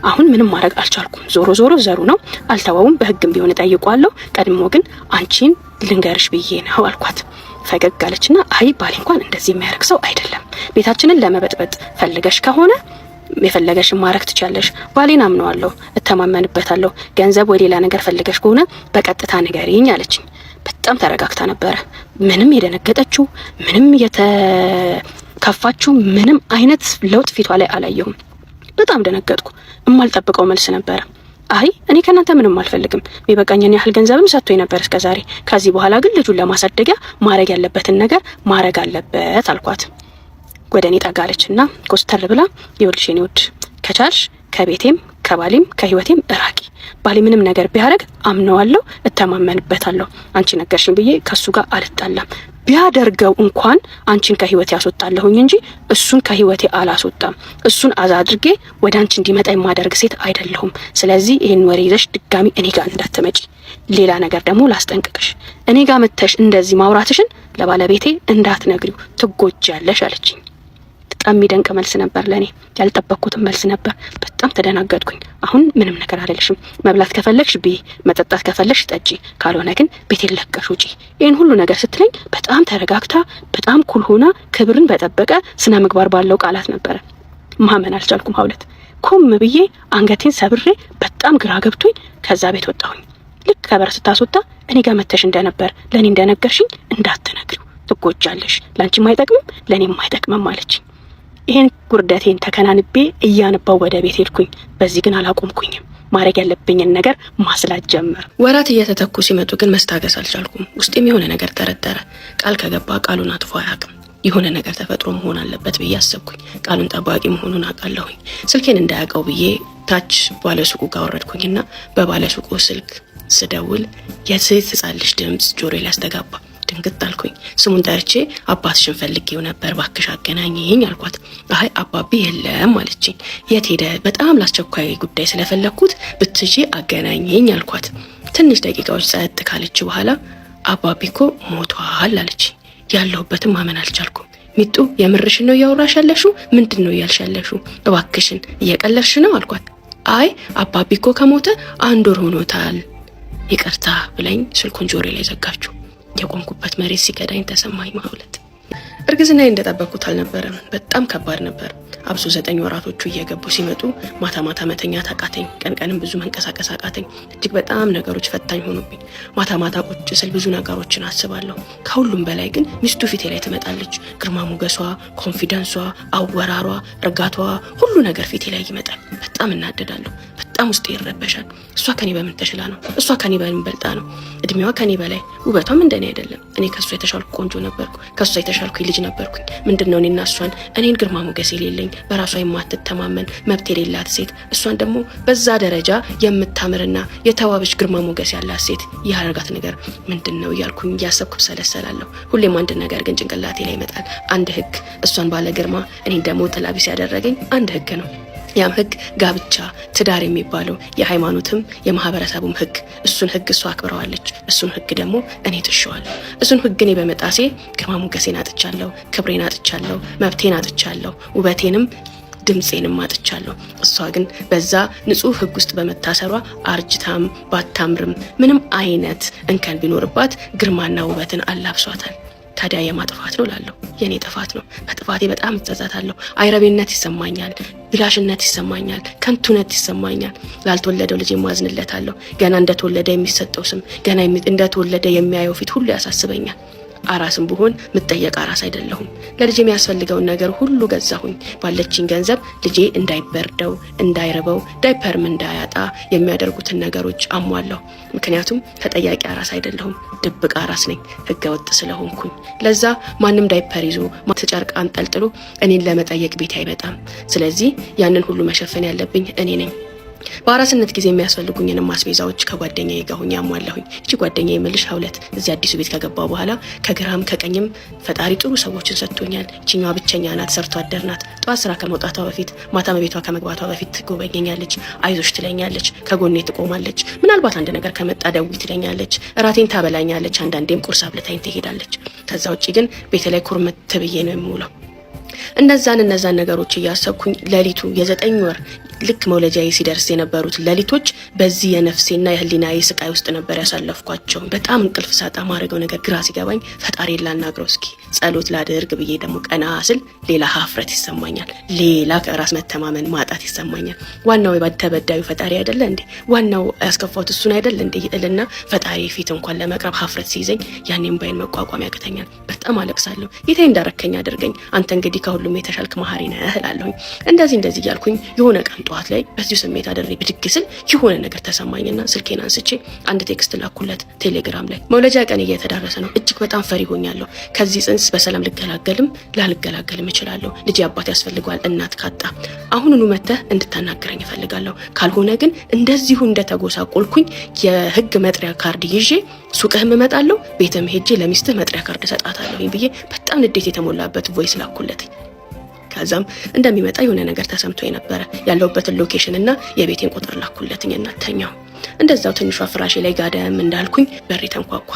አሁን ምንም ማድረግ አልቻልኩም። ዞሮ ዞሮ ዘሩ ነው፣ አልተወውም። በህግም ቢሆን እጠይቀዋለሁ። ቀድሞ ግን አንቺን ልንገርሽ ብዬ ነው አልኳት። ፈገግ አለችና አይ ባሌ እንኳን እንደዚህ የሚያደርግ ሰው አይደለም። ቤታችንን ለመበጥበጥ ፈልገሽ ከሆነ የፈለገሽን ማድረግ ትችያለሽ። ባሌን አምነዋለሁ፣ እተማመንበታለሁ። ገንዘብ ወይ ሌላ ነገር ፈልገሽ ከሆነ በቀጥታ ንገሪኝ አለችኝ። በጣም ተረጋግታ ነበረ። ምንም የደነገጠችው፣ ምንም የተከፋችው፣ ምንም አይነት ለውጥ ፊቷ ላይ አላየሁም። በጣም ደነገጥኩ። እማልጠብቀው መልስ ነበረ። አይ እኔ ከእናንተ ምንም አልፈልግም፣ የሚበቃኝን ያህል ገንዘብም ሰጥቶኝ ነበር እስከዛሬ። ከዚህ በኋላ ግን ልጁን ለማሳደጊያ ማድረግ ያለበትን ነገር ማድረግ አለበት አልኳት። ወደ እኔ ጠጋ አለችና ኮስተር ብላ ይኸውልሽ የኔ ውድ፣ ከቻልሽ ከቤቴም ከባሌም ከህይወቴም እራቂ። ባሌ ምንም ነገር ቢያደርግ አምነዋለሁ፣ እተማመንበታለሁ። አንቺ ነገርሽኝ ብዬ ከሱ ጋር አልጣላም። ቢያደርገው እንኳን አንቺን ከህይወቴ ያስወጣለሁኝ እንጂ እሱን ከህይወቴ አላስወጣም። እሱን አዛ አድርጌ ወደ አንቺ እንዲመጣ የማደርግ ሴት አይደለሁም። ስለዚህ ይህን ወሬ ይዘሽ ድጋሚ እኔ ጋር እንዳትመጪ። ሌላ ነገር ደግሞ ላስጠንቅቅሽ፣ እኔ ጋር መተሽ እንደዚህ ማውራትሽን ለባለቤቴ እንዳትነግሪው፣ ትጎጃለሽ አለችኝ። በጣም የሚደንቅ መልስ ነበር። ለእኔ ያልጠበቅኩትም መልስ ነበር። በጣም ተደናገጥኩኝ። አሁን ምንም ነገር አልልሽም። መብላት ከፈለግሽ ብይ፣ መጠጣት ከፈለግሽ ጠጪ፣ ካልሆነ ግን ቤቴን ለቀሽ ውጪ። ይህን ሁሉ ነገር ስትለኝ በጣም ተረጋግታ፣ በጣም cool ሆና፣ ክብርን በጠበቀ ስነ ምግባር ባለው ቃላት ነበረ። ማመን አልቻልኩም። ሀውለት ኩም ብዬ አንገቴን ሰብሬ በጣም ግራ ገብቶኝ ከዛ ቤት ወጣሁኝ። ልክ ከበር ስታስወጣ እኔ ጋር መተሽ እንደነበር ለእኔ እንደነገርሽኝ እንዳትነግሪው፣ ትጎጃለሽ፣ ለአንቺም አይጠቅምም ለእኔም አይጠቅምም አለችኝ። ይሄን ጉርደቴን ተከናንቤ እያነባው ወደ ቤት ሄድኩኝ። በዚህ ግን አላቆምኩኝም። ማድረግ ያለብኝን ነገር ማስላት ጀመር። ወራት እየተተኩ ሲመጡ ግን መስታገስ አልቻልኩም። ውስጤም የሆነ ነገር ጠረጠረ። ቃል ከገባ ቃሉን አጥፎ አያውቅም። የሆነ ነገር ተፈጥሮ መሆን አለበት ብዬ አሰብኩኝ። ቃሉን ጠባቂ መሆኑን አውቃለሁኝ። ስልኬን እንዳያውቀው ብዬ ታች ባለሱቁ ጋር ወረድኩኝና በባለሱቁ ስልክ ስደውል የሴት ሕፃን ልጅ ድምፅ ጆሮዬ ላይ አስተጋባ። ድንግጥ አልኩኝ። ስሙን ጠርቼ አባትሽን ፈልጌው ነበር ባክሽ አገናኘኝ አልኳት። አይ አባቢ የለም አለችኝ። የት ሄደ? በጣም ላስቸኳይ ጉዳይ ስለፈለግኩት ብትጂ አገናኘኝ አልኳት። ትንሽ ደቂቃዎች ጸጥ ካለች በኋላ አባቢ እኮ ሞቷል አለችኝ። ያለሁበትም ማመን አልቻልኩም። ሚጡ የምርሽን ነው እያወራሽ ያለሽው? ምንድን ነው እያልሽ ያለሽው? እባክሽን እየቀለድሽ ነው አልኳት። አይ አባቢ እኮ ከሞተ አንድ ወር ሆኖታል፣ ይቅርታ ብለኝ ስልኩን ጆሮዬ ላይ ዘጋችው። የቆምኩበት መሬት ሲከዳኝ ተሰማኝ። ማውለት እርግዝናዬ እንደጠበቅኩት አልነበረም። በጣም ከባድ ነበር። አብሶ 9 ወራቶቹ እየገቡ ሲመጡ ማታ ማታ መተኛት አቃተኝ። ቀን ቀንም ብዙ መንቀሳቀስ አቃተኝ። እጅግ በጣም ነገሮች ፈታኝ ሆኑብኝ። ማታ ማታ ቁጭ ስል ብዙ ነገሮችን አስባለሁ። ከሁሉም በላይ ግን ሚስቱ ፊቴ ላይ ትመጣለች። ግርማ ሞገሷ፣ confidence ዋ፣ አወራሯ፣ እርጋቷ፣ ሁሉ ነገር ፊቴ ላይ ይመጣል። በጣም እናደዳለሁ። በጣም ውስጤ ይረበሻል። እሷ ከኔ በምን ተሽላ ነው? እሷ ከኔ በምን በልጣ ነው? እድሜዋ ከኔ በላይ፣ ውበቷም እንደኔ አይደለም። እኔ ከሷ የተሻልኩ ቆንጆ ነበርኩ። ከሷ የተሻልኩ ልጅ ነበርኩኝ። ምንድነው እኔና እሷን እኔን ግርማ ሞገስ የሌለኝ በራሷ የማትተማመን መብት የሌላት ሴት፣ እሷን ደግሞ በዛ ደረጃ የምታምርና የተዋበች ግርማ ሞገስ ያላት ሴት ያደርጋት ነገር ምንድነው እያልኩኝ እያሰብኩ ብሰለሰላለሁ። ሁሌም አንድ ነገር ግን ጭንቅላቴ ላይ ይመጣል። አንድ ህግ፣ እሷን ባለ ግርማ እኔን ደግሞ ጥላቢስ ያደረገኝ አንድ ህግ ነው። ያም ህግ ጋብቻ፣ ትዳር የሚባለው የሃይማኖትም የማህበረሰቡም ህግ። እሱን ህግ እሷ አክብረዋለች። እሱን ህግ ደግሞ እኔ ጥሼዋለሁ። እሱን ህግ እኔ በመጣሴ ግርማ ሞገሴን አጥቻለሁ፣ ክብሬን አጥቻለሁ፣ መብቴን አጥቻለሁ፣ ውበቴንም ድምጼንም አጥቻለሁ። እሷ ግን በዛ ንጹህ ህግ ውስጥ በመታሰሯ አርጅታም ባታምርም ምንም አይነት እንከን ቢኖርባት ግርማና ውበትን አላብሷታል። ታዲያ የማጥፋት ነው ላለሁ የኔ ጥፋት ነው። በጥፋቴ በጣም እጸጸታለሁ። አይረቤነት ይሰማኛል፣ ብላሽነት ይሰማኛል፣ ከንቱነት ይሰማኛል። ላልተወለደው ልጅ ማዝንለታለሁ። ገና እንደተወለደ የሚሰጠው ስም፣ ገና እንደተወለደ የሚያየው ፊት ሁሉ ያሳስበኛል። አራስም ብሆን ምጠየቅ አራስ አይደለሁም። ለልጄ የሚያስፈልገውን ነገር ሁሉ ገዛሁኝ። ባለችኝ ገንዘብ ልጄ እንዳይበርደው፣ እንዳይርበው፣ ዳይፐርም እንዳያጣ የሚያደርጉትን ነገሮች አሟለሁ። ምክንያቱም ተጠያቂ አራስ አይደለሁም፣ ድብቅ አራስ ነኝ፣ ህገ ወጥ ስለሆንኩኝ። ለዛ ማንም ዳይፐር ይዞ ጨርቅ አንጠልጥሎ እኔን ለመጠየቅ ቤቴ አይመጣም። ስለዚህ ያንን ሁሉ መሸፈን ያለብኝ እኔ ነኝ። በአራስነት ጊዜ የሚያስፈልጉኝንም አስቤዛዎች ከጓደኛዬ ጋር ሆኜ አሟላሁኝ። እቺ ጓደኛዬ የምልሽ ሀውለት እዚህ አዲሱ ቤት ከገባሁ በኋላ ከግራም ከቀኝም ፈጣሪ ጥሩ ሰዎችን ሰጥቶኛል። እቺኛዋ ብቸኛ ናት፣ ሰርቶ አደር ናት። ጠዋት ስራ ከመውጣቷ በፊት ማታ ቤቷ ከመግባቷ በፊት ትጎበኘኛለች፣ አይዞሽ ትለኛለች፣ ከጎኔ ትቆማለች። ምናልባት አንድ ነገር ከመጣ ደውዪ ትለኛለች፣ እራቴን ታበላኛለች፣ አንዳንዴም ቁርስ አብልታኝ ትሄዳለች። ከዛ ውጪ ግን ቤቴ ላይ ኩርምት ብዬ ነው የምውለው። እነዛን ነገሮች እያሰብኩኝ ሌሊቱ የ9 ወር ልክ መውለጃዬ ሲደርስ የነበሩት ሌሊቶች በዚህ የነፍሴና የህሊናዬ ስቃይ ውስጥ ነበር ያሳለፍኳቸው። በጣም እንቅልፍ ሳጣ ማድረገው ነገር ግራ ሲገባኝ ፈጣሪን ላናግረው እስኪ ጸሎት ላድርግ ብዬ ደግሞ ቀና ስል ሌላ ሀፍረት ይሰማኛል። ሌላ ከራስ መተማመን ማጣት ይሰማኛል። ዋናው ተበዳዩ ፈጣሪ አይደለ እንዴ? ዋናው ያስከፋሁት እሱን አይደለ እንዴ? እልና ፈጣሪ ፊት እንኳን ለመቅረብ ሀፍረት ሲይዘኝ ያኔም ባይን መቋቋም ያቅተኛል። በጣም አለቅሳለሁ። ጌታዬ እንዳረከኝ አድርገኝ፣ አንተ እንግዲህ ከሁሉም የተሻልክ መሀሪ ነህ እላለሁኝ። እንደዚህ እያልኩኝ የሆነ ቀን ጠዋት ላይ በዚሁ ስሜት አድሬ ብድግ ስል የሆነ ነገር ተሰማኝና ስልኬን አንስቼ አንድ text ላኩለት ቴሌግራም ላይ። መውለጃ ቀን እየተዳረሰ ነው። እጅግ በጣም ፈሪ ሆኛለሁ። ከዚህ ጽንስ በሰላም ልገላገልም ላልገላገልም እችላለሁ። ልጄ አባት ያስፈልገዋል፣ እናት ካጣ አሁኑኑ መተህ እንድታናግረኝ እፈልጋለሁ። ካልሆነ ግን እንደዚሁ እንደተጎሳቆልኩኝ የህግ መጥሪያ ካርድ ይዤ ሱቅህም እመጣለሁ፣ ቤትም ሄጄ ለሚስትህ መጥሪያ ካርድ እሰጣታለሁ ብዬ በጣም ንዴት የተሞላበት voice ላኩለት። ከዛም እንደሚመጣ የሆነ ነገር ተሰምቶ የነበረ ያለሁበትን location እና የቤቴን ቁጥር ላኩለትኝና ተኛው። እንደዛው ትንሿ ፍራሼ ላይ ጋደም እንዳልኩኝ በሬ ተንኳኳ።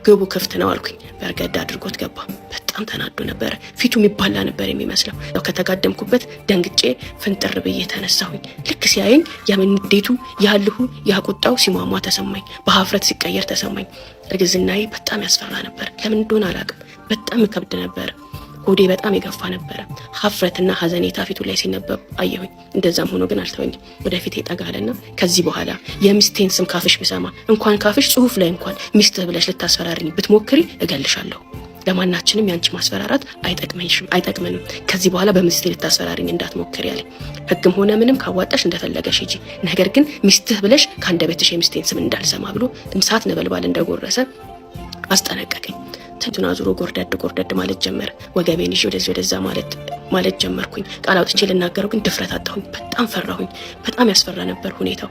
ግቡ ክፍት ነው አልኩኝ። በርገድ አድርጎት ገባ። በጣም ተናዶ ነበረ። ፊቱ የሚባላ ነበር የሚመስለው። ከተጋደምኩበት ደንግጬ ፍንጥር ብዬ ተነሳሁኝ። ልክ ሲያየኝ ያንዴቱ ያልሁ ያቁጣው ሲሟሟ ተሰማኝ። በሀፍረት ሲቀየር ተሰማኝ። እርግዝናዬ በጣም ያስፈራ ነበር። ለምን እንደሆነ አላውቅም። በጣም ከብድ ነበር። ሆዴ በጣም የገፋ ነበረ። ሀፍረትና ሀዘኔታ ፊቱ ላይ ሲነበብ አየሁኝ። እንደዛም ሆኖ ግን አልተወኝም። ወደፊት ጠጋለና ከዚህ በኋላ የሚስቴን ስም ካፍሽ ብሰማ እንኳን ካፍሽ ጽሁፍ ላይ እንኳን ሚስትህ ብለሽ ልታስፈራሪኝ ብትሞክሪ እገልሻለሁ። ለማናችንም ያንቺ ማስፈራራት አይጠቅመንም። ከዚህ በኋላ በሚስቴ ልታስፈራሪኝ እንዳትሞክሪ ያለኝ። ህግም ሆነ ምንም ካዋጣሽ እንደፈለገሽ ሂጂ፣ ነገር ግን ሚስትህ ብለሽ ከአንደበትሽ የሚስቴን ስም እንዳልሰማ ብሎ እሳት ነበልባል እንደጎረሰ አስጠነቀቀኝ። ፊቱን አዙሮ ጎርደድ ጎርደድ ማለት ጀመረ። ወገቤን ይዤ ወደዚህ ወደዛ ማለት ጀመርኩኝ። ቃል አውጥቼ ልናገረው ግን ድፍረት አጣሁኝ። በጣም ፈራሁኝ። በጣም ያስፈራ ነበር ሁኔታው።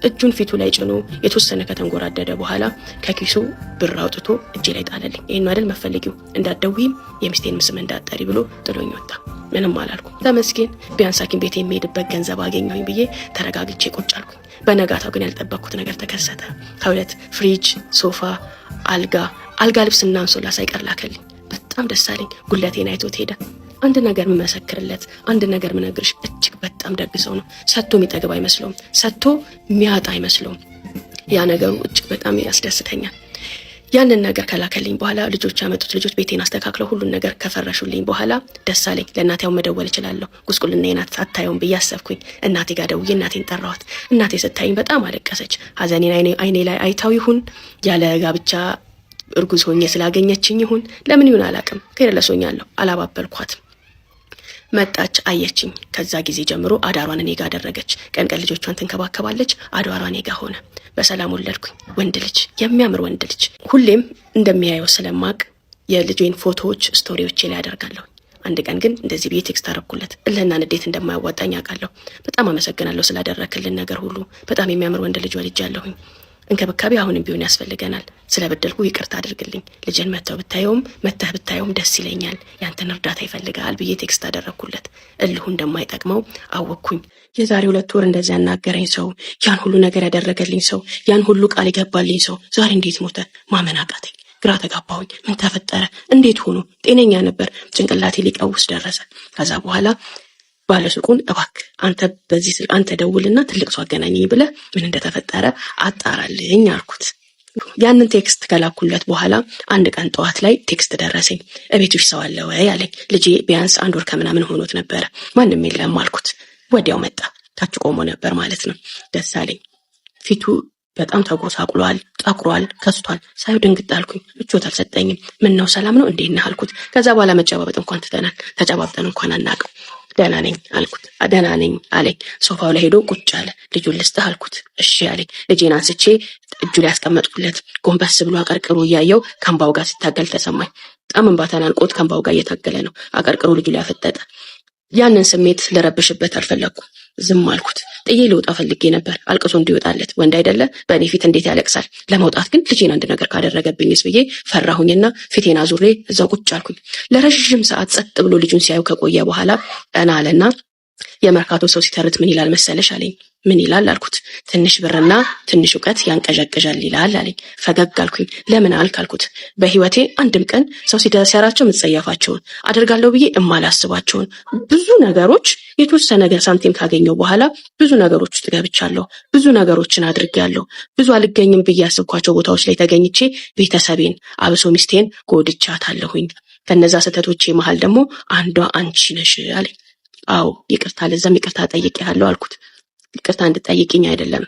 እጁን ፊቱ ላይ ጭኖ የተወሰነ ከተንጎራደደ በኋላ ከኪሱ ብር አውጥቶ እጄ ላይ ጣለልኝ። ይህን አይደል መፈለጊው፣ እንዳትደውይም የሚስቴንም ስም እንዳትጠሪ ብሎ ጥሎኝ ወጣ። ምንም አላልኩም። ተመስገን፣ ቢያንስ ሐኪም ቤት የሚሄድበት ገንዘብ አገኘሁኝ ብዬ ተረጋግቼ ቁጭ አልኩኝ። በነጋታው ግን ያልጠበቅኩት ነገር ተከሰተ። ከሁለት ፍሪጅ፣ ሶፋ፣ አልጋ ልብስና አንሶላ ሳይቀር ላከልኝ። በጣም ደስ አለኝ። ጉለቴን አይቶት ሄደ። አንድ ነገር የምመሰክርለት፣ አንድ ነገር ምነግርሽ፣ እጅግ በጣም ደግ ሰው ነው። ሰጥቶ የሚጠግብ አይመስለውም። ሰጥቶ የሚያጣ አይመስለውም። ያ ነገሩ እጅግ በጣም ያስደስተኛል። ያንን ነገር ከላከልኝ በኋላ ልጆች ያመጡት ልጆች ቤቴን አስተካክለው ሁሉን ነገር ከፈረሹልኝ በኋላ ደስ አለኝ። ለእናቴ ያው መደወል እችላለሁ፣ ጉስቁልናዬን አታየውም ብዬ አሰብኩኝ። እናቴ ጋር ደውዬ እናቴን ጠራኋት። እናቴ ስታይኝ በጣም አለቀሰች። ሐዘኔን አይኔ ላይ አይታው ይሁን፣ ያለ ጋብቻ እርጉዝ ሆኜ ስላገኘችኝ ይሁን፣ ለምን ይሁን አላቅም። Careless ሆኛለሁ፣ አላባበልኳትም። መጣች፣ አየችኝ። ከዛ ጊዜ ጀምሮ አዳሯን እኔ ጋ አደረገች። ቀን ቀን ልጆቿን ትንከባከባለች፣ አዳሯ እኔ ጋ ሆነ። በሰላም ወለድኩኝ። ወንድ ልጅ፣ የሚያምር ወንድ ልጅ። ሁሌም እንደሚያየው ስለማቅ የልጄን ፎቶዎች story ዎቼ ላይ አደርጋለሁ። አንድ ቀን ግን እንደዚህ ብዬ text አረኩለት። እልህና ንዴት እንደማያዋጣኝ አውቃለሁ። በጣም አመሰግናለሁ ስላደረክልን ነገር ሁሉ። በጣም የሚያምር ወንድ ልጅ ወልጃለሁኝ። እንክብካቤ አሁንም ቢሆን ያስፈልገናል። ስለበደልኩ ይቅርታ አድርግልኝ። ልጅን መተህ ብታየውም ደስ ይለኛል። ያንተን እርዳታ ይፈልጋል ብዬ text አደረግኩለት። እልሁ እንደማይጠቅመው አወቅኩኝ። የዛሬ 2 ወር እንደዚያ ያናገረኝ ሰው፣ ያን ሁሉ ነገር ያደረገልኝ ሰው፣ ያን ሁሉ ቃል የገባልኝ ሰው ዛሬ እንዴት ሞተ? ማመን አቃተኝ። ግራ ተጋባሁኝ። ምን ተፈጠረ? እንዴት ሆኖ? ጤነኛ ነበር። ጭንቅላቴ ሊቀውስ ደረሰ። ከዛ በኋላ ባለሱቁን እባክህ አንተ በዚህ ስልክ አንተ ደውልና ትልቅ ሰው አገናኘኝ ብለህ ምን እንደተፈጠረ አጣራልኝ አልኩት። ያንን text ከላኩለት በኋላ አንድ ቀን ጠዋት ላይ text ደረሰኝ። እቤትሽ ሰው አለ ወይ አለኝ። ልጄ ቢያንስ 1 ወር ከምናምን ሆኖት ነበረ። ማንም የለም አልኩት። ወዲያው መጣ። ታች ቆሞ ነበር ማለት ነው። ደስ አለኝ። ፊቱ በጣም ተጎሳቁሏል፣ ጠቁሯል፣ ከስቷል። ሳየው ድንግጥ አልኩኝ። ምቾት አልሰጠኝም። ምን ነው ሰላም ነው እንዴት ነህ አልኩት። ከዛ በኋላ መጨባበጥ እንኳን ትተናል። ተጨባብጠን እንኳን አናውቅም። ደህና ነኝ አልኩት። ደህና ነኝ አለኝ። ሶፋው ላይ ሄዶ ቁጭ አለ። ልጁን ልስጥህ አልኩት። እሺ አለኝ። ልጄን አንስቼ እጁ ላይ ያስቀመጥኩለት። ጎንበስ ብሎ አቀርቅሮ እያየው ከእንባው ጋር ሲታገል ተሰማኝ። በጣም እንባ ተናንቆት ከእንባው ጋር እየታገለ ነው። አቀርቅሮ ልጁ ላይ አፈጠጠ። ያንን ስሜት ልረብሽበት አልፈለግኩም። ዝም አልኩት። ጥዬ ልወጣ ፈልጌ ነበር፣ አልቅሶ እንዲወጣለት። ወንድ አይደለ በእኔ ፊት እንዴት ያለቅሳል? ለመውጣት ግን ልጄን አንድ ነገር ካደረገብኝስ ብዬ ፈራሁኝና ፊቴን አዙሬ እዛው ቁጭ አልኩኝ። ለረዥም ሰዓት ጸጥ ብሎ ልጁን ሲያዩ ከቆየ በኋላ ቀና አለና የመርካቶ ሰው ሲተርት ምን ይላል መሰለሽ አለኝ። ምን ይላል አልኩት። ትንሽ ብርና ትንሽ እውቀት ያንቀዠቅዣል ይላል አለኝ። ፈገግ አልኩኝ። ለምን አልክ አልኩት። በህይወቴ አንድም ቀን ሰው ሲሰራቸው የምጸየፋቸውን፣ አደርጋለሁ ብዬ እማላስባቸውን ብዙ ነገሮች የተወሰነ ሳንቲም ካገኘው በኋላ ብዙ ነገሮች ውስጥ ገብቻለሁ። ብዙ ነገሮችን አድርጌያለሁ። ብዙ አልገኝም ብዬ ያሰብኳቸው ቦታዎች ላይ ተገኝቼ ቤተሰቤን አብሶ ሚስቴን ጎድቻታለሁኝ። ከነዛ ስህተቶቼ መሀል ደግሞ አንዷ አንቺ ነሽ አለኝ። አዎ ይቅርታ፣ ለዛም ይቅርታ ጠይቄሃለሁ አልኩት። ይቅርታ እንድጠይቅኝ አይደለም፣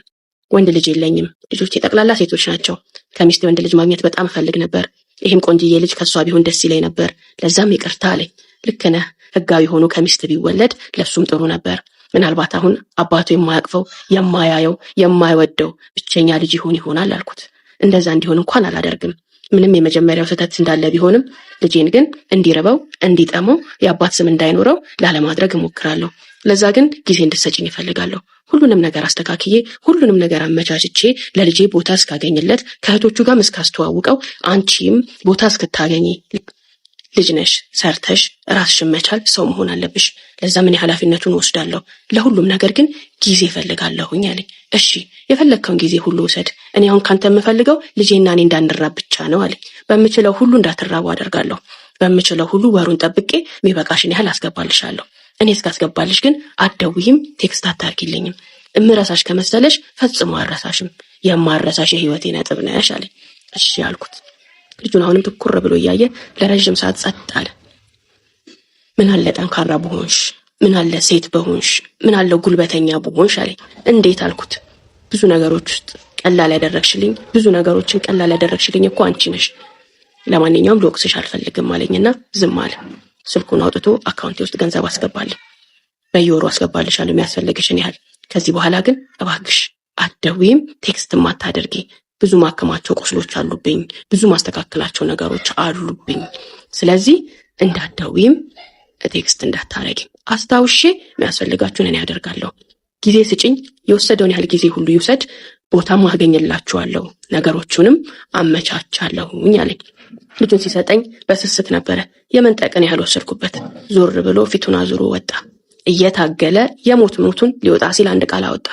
ወንድ ልጅ የለኝም። ልጆቼ ጠቅላላ ሴቶች ናቸው። ከሚስቴ ወንድ ልጅ ማግኘት በጣም እፈልግ ነበር። ይህም ቆንጅዬ ልጅ ከእሷ ቢሆን ደስ ይለኝ ነበር። ለዛም ይቅርታ አለኝ። ልክ ነህ። ህጋዊ ሆኖ ከሚስት ቢወለድ ለሱም ጥሩ ነበር። ምናልባት አሁን አባቱ የማያቅፈው፣ የማያየው፣ የማይወደው ብቸኛ ልጅ ይሆን ይሆናል አልኩት። እንደዛ እንዲሆን እንኳን አላደርግም። ምንም የመጀመሪያው ስህተት እንዳለ ቢሆንም ልጄን ግን እንዲርበው፣ እንዲጠመው፣ የአባት ስም እንዳይኖረው ላለማድረግ እሞክራለሁ። ለዛ ግን ጊዜ እንድትሰጭኝ እፈልጋለሁ። ሁሉንም ነገር አስተካክዬ፣ ሁሉንም ነገር አመቻችቼ፣ ለልጄ ቦታ እስካገኝለት፣ ከእህቶቹ ጋርም እስካስተዋውቀው፣ አንቺም ቦታ እስክታገኚ፣ ልጅ ነሽ፣ ሰርተሽ ራስሽን መቻል ሰው መሆን አለብሽ። ለዛ ምን ኃላፊነቱን ወስዳለሁ። ለሁሉም ነገር ግን ጊዜ እፈልጋለሁኝ አለኝ። እሺ የፈለግከውን ጊዜ ሁሉ ውሰድ። እኔ አሁን ካንተ የምፈልገው ልጄና እኔ እንዳንራብ ብቻ ነው አለኝ። በምችለው ሁሉ እንዳትራቡ አደርጋለሁ። በምችለው ሁሉ ወሩን ጠብቄ የሚበቃሽን ያህል አስገባልሻለሁ። እኔ እስካስገባልሽ ግን አትደውይም፣ text አታርጊልኝም። እምረሳሽ ከመሰለሽ ፈጽሞ አልረሳሽም። የማረሳሽ የህይወቴ ነጥብ ነሽ አለኝ። እሺ አልኩት። ልጁን አሁንም ትኩር ብሎ እያየ ለረዥም ሰዓት ጸጥ አለ። ምን አለ ጠንካራ በሆንሽ፣ ምን አለ ሴት በሆንሽ፣ ምን አለ ጉልበተኛ በሆንሽ አለኝ። እንዴት አልኩት። ብዙ ነገሮች ውስጥ ቀላል ያደረግሽልኝ፣ ብዙ ነገሮችን ቀላል ያደረግሽልኝ እኮ አንቺ ነሽ። ለማንኛውም ልወቅስሽ አልፈልግም አለኝና ዝም አለ። ስልኩን አውጥቶ አካውንቴ ውስጥ ገንዘብ አስገባልኝ። በየወሩ አስገባልሻለሁ የሚያስፈልግሽን ያህል። ከዚህ በኋላ ግን እባክሽ አትደውይም፣ text ም አታደርጊ። ብዙ ማከማቸው ቁስሎች አሉብኝ፣ ብዙ ማስተካከላቸው ነገሮች አሉብኝ። ስለዚህ እንዳትደውይም text እንዳታረጊም አስታውሼ የሚያስፈልጋችሁን እኔ አደርጋለሁ። ጊዜ ስጭኝ። የወሰደውን ያህል ጊዜ ሁሉ ይውሰድ። ቦታም አገኝላችኋለሁ፣ ነገሮቹንም አመቻቻለሁኝ አለኝ። ልጁን ሲሰጠኝ በስስት ነበረ። የመንጠቅን ያህል ወሰድኩበት። ዞር ብሎ ፊቱን አዙሮ ወጣ። እየታገለ የሞት ሞቱን ሊወጣ ሲል አንድ ቃል አወጣ።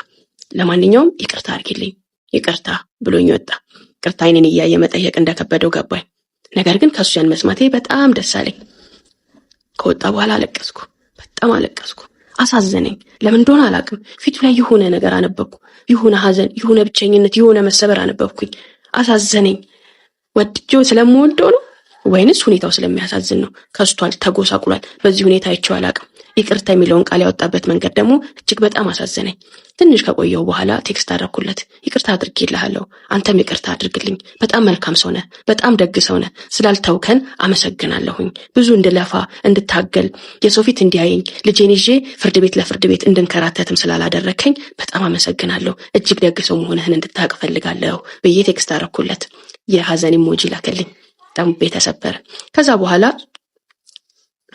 ለማንኛውም ይቅርታ አድርጊልኝ፣ ይቅርታ ብሎኝ ወጣ። ይቅርታ አይኔን እያየ መጠየቅ እንደከበደው ገባኝ። ነገር ግን ከእሱ ያን መስማቴ በጣም ደስ አለኝ። ከወጣ በኋላ አለቀስኩ፣ በጣም አለቀስኩ። አሳዘነኝ። ለምን እንደሆነ አላውቅም። ፊቱ ላይ የሆነ ነገር አነበብኩ። የሆነ ሐዘን፣ የሆነ ብቸኝነት፣ የሆነ መሰበር አነበብኩኝ። አሳዘነኝ። ወድጄው ስለምወደው ነው ወይንስ ሁኔታው ስለሚያሳዝን ነው? ከስቷል፣ ተጎሳቁሏል። በዚህ ሁኔታ አይቼው አላውቅም። ይቅርታ የሚለውን ቃል ያወጣበት መንገድ ደግሞ እጅግ በጣም አሳዘነኝ። ትንሽ ከቆየው በኋላ text አደረኩለት። ይቅርታ አድርጌልሃለሁ፣ አንተም ይቅርታ አድርግልኝ። በጣም መልካም ሰው ነህ፣ በጣም ደግ ሰው ነህ። ስላልተውከን አመሰግናለሁኝ። ብዙ እንድለፋ እንድታገል፣ የሰው ፊት እንዲያየኝ፣ ልጄን ይዤ ፍርድ ቤት ለፍርድ ቤት እንድንከራተትም ስላላደረከኝ በጣም አመሰግናለሁ። እጅግ ደግ ሰው መሆንህን እንድታውቅ እፈልጋለሁ ብዬ text አደረኩለት። የሀዘን emoji ላከልኝ። በጣም ተሰበረ። ከዛ በኋላ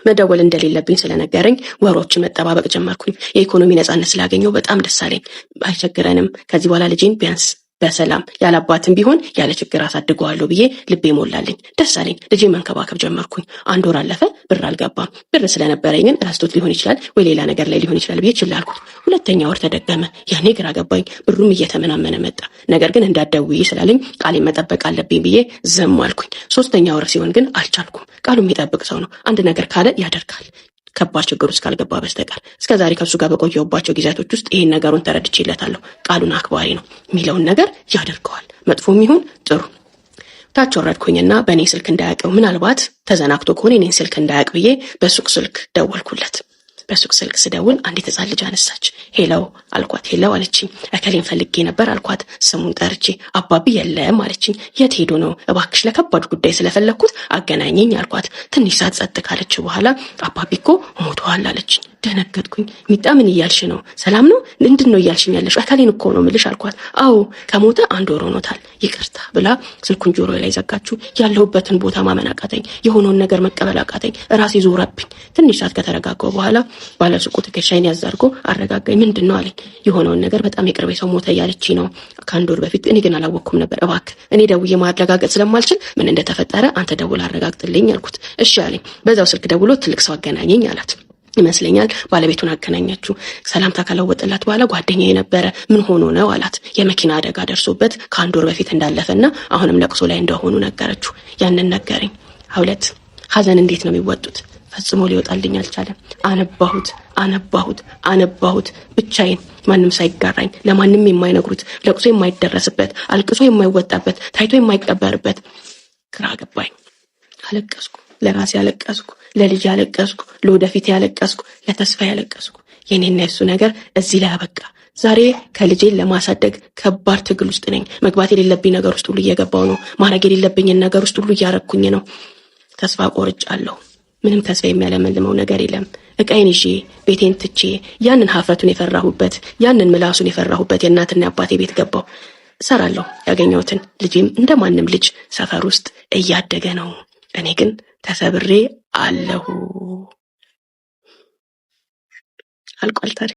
መደወል እንደሌለብኝ ስለነገረኝ ወሮችን መጠባበቅ ጀመርኩኝ። የኢኮኖሚ ነፃነት ስላገኘው በጣም ደስ አለኝ። አይቸግረንም፣ ከዚህ በኋላ ልጄን ቢያንስ በሰላም ያለ አባትም ቢሆን ያለ ችግር አሳድገዋለሁ ብዬ ልቤ ሞላልኝ። ደስ አለኝ። ልጄን መንከባከብ ጀመርኩኝ። አንድ ወር አለፈ፣ ብር አልገባም። ብር ስለነበረኝ ግን ረስቶት ሊሆን ይችላል ወይ ሌላ ነገር ላይ ሊሆን ይችላል ብዬ ችላ አልኩት። ሁለተኛ ወር ተደገመ። ያኔ ግራ ገባኝ። ብሩም እየተመናመነ መጣ። ነገር ግን እንዳትደውይ ስላለኝ ቃሌን መጠበቅ አለብኝ ብዬ ዝም አልኩኝ። ሶስተኛ ወር ሲሆን ግን አልቻልኩም። ቃሉ የሚጠብቅ ሰው ነው። አንድ ነገር ካለ ያደርጋል፣ ከባድ ችግር ውስጥ ካልገባ በስተቀር። እስከ ዛሬ ከእሱ ጋር በቆየሁባቸው ጊዜያቶች ውስጥ ይሄን ነገሩን ተረድቼለታለሁ። ቃሉን አክባሪ ነው፣ የሚለውን ነገር ያደርገዋል፣ መጥፎም ይሁን ጥሩ። ታች ወረድኩኝና በእኔ ስልክ እንዳያውቀው፣ ምናልባት ተዘናግቶ ከሆነ የኔን ስልክ እንዳያውቅ ብዬ በሱቅ ስልክ ደወልኩለት። በሱቅ ስልክ ስደውል አንዲት ሕፃን ልጅ አነሳች። Hello አልኳት። Hello አለችኝ። እከሌን ፈልጌ ነበር አልኳት፣ ስሙን ጠርቼ። አባቢ የለም አለችኝ። የት ሄዶ ነው? እባክሽ ለከባድ ጉዳይ ስለፈለግኩት አገናኘኝ አልኳት። ትንሽ ሰዓት ጸጥ ካለች በኋላ አባቢ እኮ ሞተዋል አለችኝ። ደነገጥኩኝ። ሚጣ ምን እያልሽ ነው? ሰላም ነው? ምንድን ነው እያልሽኝ ያለሽ? እከሌን እኮ ነው ምልሽ አልኳት። አዎ ከሞተ አንድ ወር ሆኖታል፣ ይቅርታ ብላ ስልኩን ጆሮ ላይ ዘጋችሁ። ያለሁበትን ቦታ ማመን አቃተኝ። የሆነውን ነገር መቀበል አቃተኝ። ራሴ ዞረብኝ። ትንሽ ሰዓት ከተረጋጋሁ በኋላ ባለሱቁ ትከሻዬን ያዝ አድርጎ አረጋጋኝ። ምንድን ነው አለኝ። የሆነውን ነገር በጣም የቅርቤ ሰው ሞተ እያለች ነው ከአንድ ወር በፊት፣ እኔ ግን አላወቅኩም ነበር። እባክህ እኔ ደውዬ ማረጋገጥ ስለማልችል ምን እንደተፈጠረ አንተ ደውል አረጋግጥልኝ አልኩት። እሺ አለኝ። በዛው ስልክ ደውሎ ትልቅ ሰው አገናኘኝ አላት ይመስለኛል። ባለቤቱን አገናኛችሁ። ሰላምታ ከለወጠላት በኋላ ጓደኛ የነበረ ምን ሆኖ ነው አላት። የመኪና አደጋ ደርሶበት ከአንድ ወር በፊት እንዳለፈና አሁንም ለቅሶ ላይ እንደሆኑ ነገረችው። ያንን ነገረኝ። ሁለት ሀዘን እንዴት ነው የሚወጡት? ፈጽሞ ሊወጣልኝ አልቻለም። አነባሁት፣ አነባሁት፣ አነባሁት ብቻዬን፣ ማንም ሳይጋራኝ፣ ለማንም የማይነግሩት፣ ለቅሶ የማይደረስበት፣ አልቅሶ የማይወጣበት፣ ታይቶ የማይቀበርበት። ግራ ገባኝ። አለቀስኩ። ለራሴ ያለቀስኩ፣ ለልጅ ያለቀስኩ፣ ለወደፊት ያለቀስኩ፣ ለተስፋ ያለቀስኩ። የኔና የሱ ነገር እዚህ ላይ አበቃ። ዛሬ ከልጄን ለማሳደግ ከባድ ትግል ውስጥ ነኝ። መግባት የሌለብኝ ነገር ውስጥ ሁሉ እየገባው ነው። ማድረግ የሌለብኝን ነገር ውስጥ ሁሉ እያረግኩኝ ነው። ተስፋ ቆርጫለሁ። ምንም ተስፋ የሚያለመልመው ነገር የለም። እቃዬን ይዤ ቤቴን ትቼ ያንን ሀፍረቱን የፈራሁበት፣ ያንን ምላሱን የፈራሁበት የእናትና አባቴ ቤት ገባው። እሰራለሁ ያገኘሁትን። ልጄም እንደማንም ልጅ ሰፈር ውስጥ እያደገ ነው። እኔ ግን ተሰብሬ አለሁ። አልቋል ታሪክ።